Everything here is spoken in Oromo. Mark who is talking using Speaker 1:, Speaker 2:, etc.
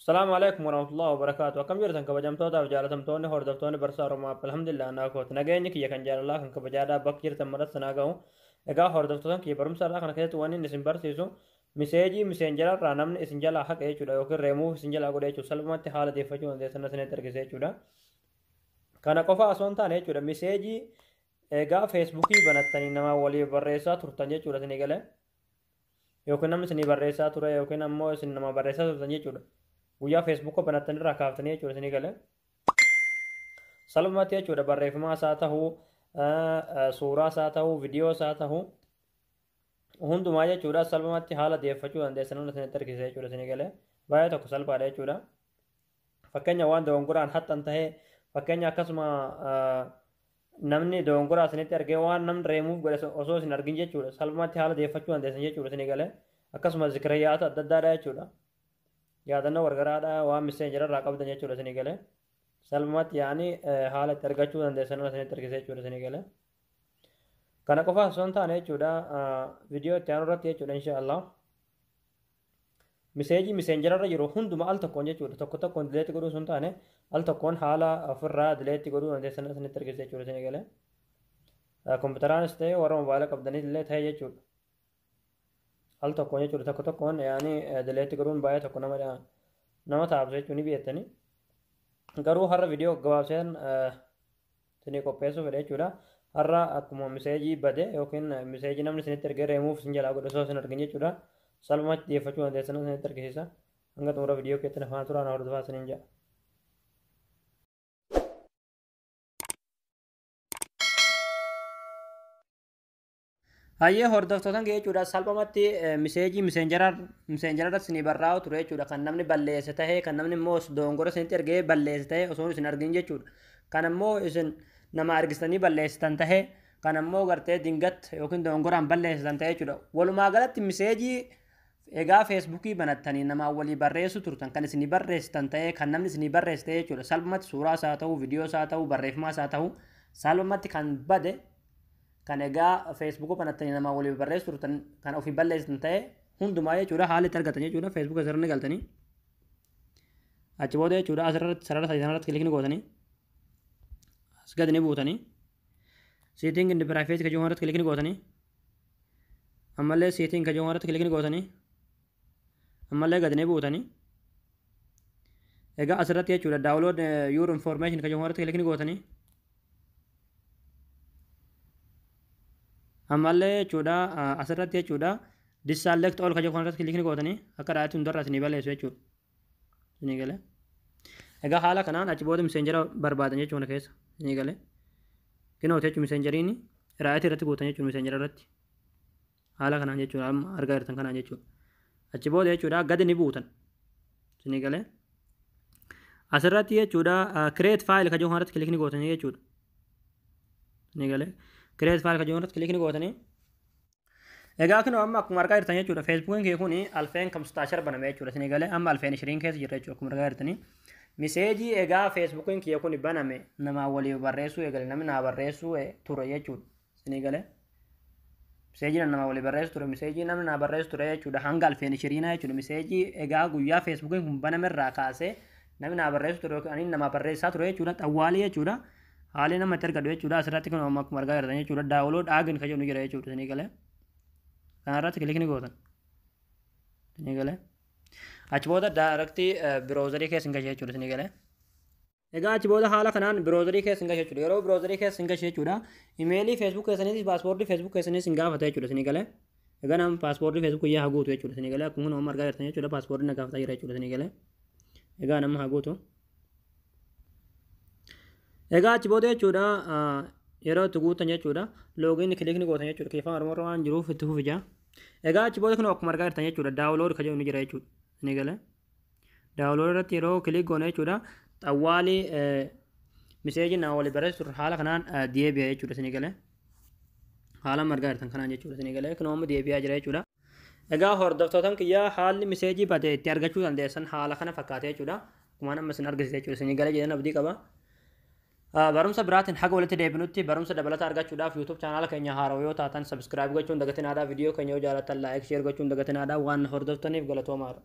Speaker 1: Asalaamu alaikum warahmatullahi wabarakaatu. Akkam jirtan kabajamtootaaf jaalatamtoonni hordoftoonni Barsaa Oromoo? Alhamdulillah, naa kooti. Nageenyi kiyya kan jaalalaa kan kabajaadhaa bakka jirtan maratti sanaa gahu. Egaa hordoftoota kiyya, barumsa irraa kana keessatti wanni inni isin barsiisu message Messenger irraa namni isin jalaa haqa jechuudha, yookiin reemuuf isin jalaa godhe jechuudha. Salphumatti haala deeffachuu dandeessan isinitti argisiisa jechuudha. Kana qofa osoo hin taane jechuudha, message egaa Facebookii banattanii nama waliif barreessaa turtan jechuudha, isinii galee. Yookiin namni isinii barreessaa ture yookiin ammoo isin nama barreessaa turtan jechuudha. Guyyaa Facebooka banattan irraa kaaftanii jechuudha, isinii galee. Salphumatti jechuudha, barreeffama isaa tahuu, suuraa isaa tahuu, viidiyoo isaa tahuu, hundumaa jechuudha, salphumatti haala deeffachuu dandeessan hunda isinitti argisiisa jechuudha, isinii galee. Baay'ee tokko salphaadha jechuudha. Fakkeenya waan dogongoraan haxxan tahee, fakkeenya akkasuma namni dogongoraa isinitti argee waan namni reemuuf godhe osoo isin argin jechuudha. Salphumatti haala deeffachuu dandeessan jechuudha, isinii galee. Akkasuma zikirayyaata adda addaadha jechuudha. Yaadannoo gargaraadha waan Messenger irraa qabdan jechuudha, isinii galee. Salphumatti yaani haala itti argachuu dandeessan hunda isinitti argisiisa jechuudha, isinii galee. Kana qofa osoo hin taane jechuudha, viidiyoo itti aanu irratti jechuudha, insha Allah. Message Messenger irra jiru hunduma al tokkoon jechuudha, tokko tokkoon delete godhuu osoo hin taane al tokkoon haala ofirraa delete godhuu dandeessan isinitti argisiisa jechuudha, isinii galee. Kompiitaraanis ta'e warra mobaayila qabdanis illee ta'e jechuudha. Al tokkoon jechuudha, tokko tokkoon yaani delete godhuun baay'ee tokko nama taabsa jechuun ni beektanii. Garuu har'a viidiyoo gabaabseen isinii qopheessuu fedhe jechuudha. Har'a akkuma message bade yookiin message namni isinitti ergee reemuuf isin jalaa godhe osoo isin argin jechuudha. Salphumatti dhiyeeffachuu dandeessan isinitti argisiisa. Hanga xumura viidiyoo keessatti afaan turaan hordofaa isiniin jedha. Hayyee hordoftootan kee jechuudha, salphumatti message Messenger irratti isinii barraa'u ture jechuudha, kan namni balleesse tahee, kan namni immoo dogongora isinitti ergee balleesse tahee osoo isin argin jechuudha. Kan immoo isin nama argistanii balleessitan tahee, kan immoo gartee dingat yookiin dogongoraan balleessitan tahee jechuudha. Walumaa galatti message egaa Facebookii banattanii namaa walii barreessu turtan, kan isinii barreessitan ta'ee, kan namni isinii barreesse ta'ee jechuudha. Salphumatti suuraa isaa ta'uu, viidiyoo isaa ta'uu, barreeffama isaa ta'uu, salphumatti kan bade, kan egaa Facebooka banattanii namaa walii barreessu turtan, kan ofii balleessitan ta'e hundumaa jechuudha, haala itti argatan jechuudha. Facebooka sirni galtanii achi booda jechuudha, asirratti sarara sadii sanarratti click ni gootanii, as gadi ni buutanii, setting and privacy ka jiru irratti click ni gootanii, ammallee setting ka jiru irratti click ni gootanii, ammallee gadi ni buutanii, egaa asirratti jechuudha, download your information ka jiru irratti click ni gootanii, ammallee jechuudha, asirratti jechuudha, deselect all ka jiru irratti click ni gootanii, akka dhaatti hundarraa isinii balleessu jechuudha. Isinii galee. Egaa haala kanaan achi booda Messenger barbaadan jechuudha keessa. Isinii galee. Kinooti jechuun Messengeriin right irratti gootan jechuudha, Messenger irratti. Haala kanaan jechuudha, amma argaa jirtan kanaan jechuudha. Achi booda jechuudha, gadi ni buutan. Isinii galee. Asirratti jechuudha, create file ka jiru irratti click ni gootanii jechuudha. Isinii galee. Create file ka jiru irratti click ni gootanii. Egaa kunoo amma akkuma argaa jirtan jechuudha, Facebookiin kee kun ألفين خمستاشر baname jechuudha, isinii galee. Amma 2020 keessa jirra jechuudha, akkuma argaa jirtanii. Message egaa Facebookiin kiyya kun baname namaa waliif barreessuu eegale, namni naa barreessuu ture jechuudha, isinii galee. Message nama walii barreessu ture, message namni naa barreessu ture jechuudha, hanga 2020 jechuudha. Message egaa guyyaa Facebookiin kun baname irraa kaasee namni naa barreessu ture yookiin ani nama barreessaa ture jechuudha, xawwaalii jechuudha. Haalli nama itti argatu jechuudha, asirratti kun amma akkuma argaa jirtan jechuudha, download again ka jedhu jira jechuudha, isinii galee. Kanarratti click ni gootan. Isinii galee. Achi booda direct browserii keessa hin gashe jechuudha, isinii galee. Egaa achi booda haala kanaan browserii keessa hin gashe jechuudha. Yeroo browserii keessa hin gashe jechuudha, Emailii Facebook keessaniitis passwordii Facebook keessaniis hin gaafata jechuudha, isinii galee. Egaa nama passwordii Facebook iyyaa haa guutu jechuudha, isinii galee. Akkuma kun amma argaa jirtan jechuudha, passwordii na gaafataa jira jechuudha, isinii galee. Egaa nama haa guutu. Egaa achi booda jechuudha, yeroo itti guutan jechuudha, login click ni gootan jechuudha. Keeffama Oromoo waan jiruuf itti fufi jaa. Egaa achi booda kun akkuma argaa jirtan jechuudha, download ka jedhu ni jira jechuudha. Isinii galee. Download irratti yeroo click goone jechuudha, xawwaalii message naa walii barreessu turre haala kanaan deebi'a jechuudha, isinii galee. Haala argaa jirtan kanaan jechuudha, isinii galee. Kun amma deebi'aa jira jechuudha. Egaa hordoftootan kiyyaa, haalli message bade itti argachuu dandeessan haala kana fakkaate jechuudha. Akkuma amma isin argisiise jechuudha. Isinii galee jedhan abdii qaba. Barumsa biraatiin haga walitti deebinutti, barumsa dabalataa argachuudhaaf YouTube channel keenya haarawaa yoo taatan subscribe gochuun dagatinaadhaa. Viidiyoo keenya yoo jaallattan like, share gochuun dagatinaadhaa. Waan hordoftaniif galatoomaadha.